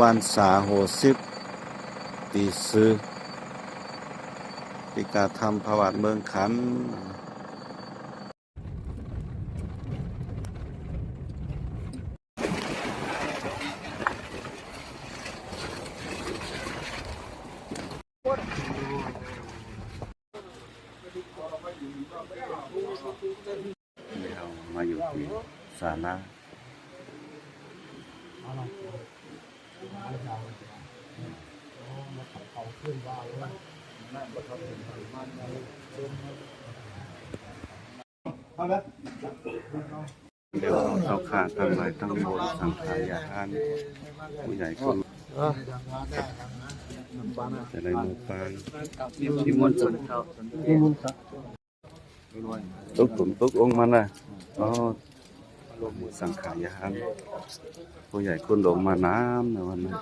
ວັນສາໂຫສິບ ຕີຊື ຕິກາທຳພະວັດເມືອງຂັນ. ນີ້ເຮົາມາຢູ່ທີ່ສາລາ ດຽວເຮົາຂ້າງທາງໃນທັງໝົດ ສັງຂາຍາຫານ ຜູ້ໃຫຍ່ຄົນ ຈະໄດ້ໝູ່ປາງ ນິມົນຊົນເຂົ້າ ຕົກຝົນຕົກລົງມາລະ ອໍ ສັງຂາຍາຫານ ຜູ້ໃຫຍ່ຄົນລົງມານຳໃນວັນນັ້ນ.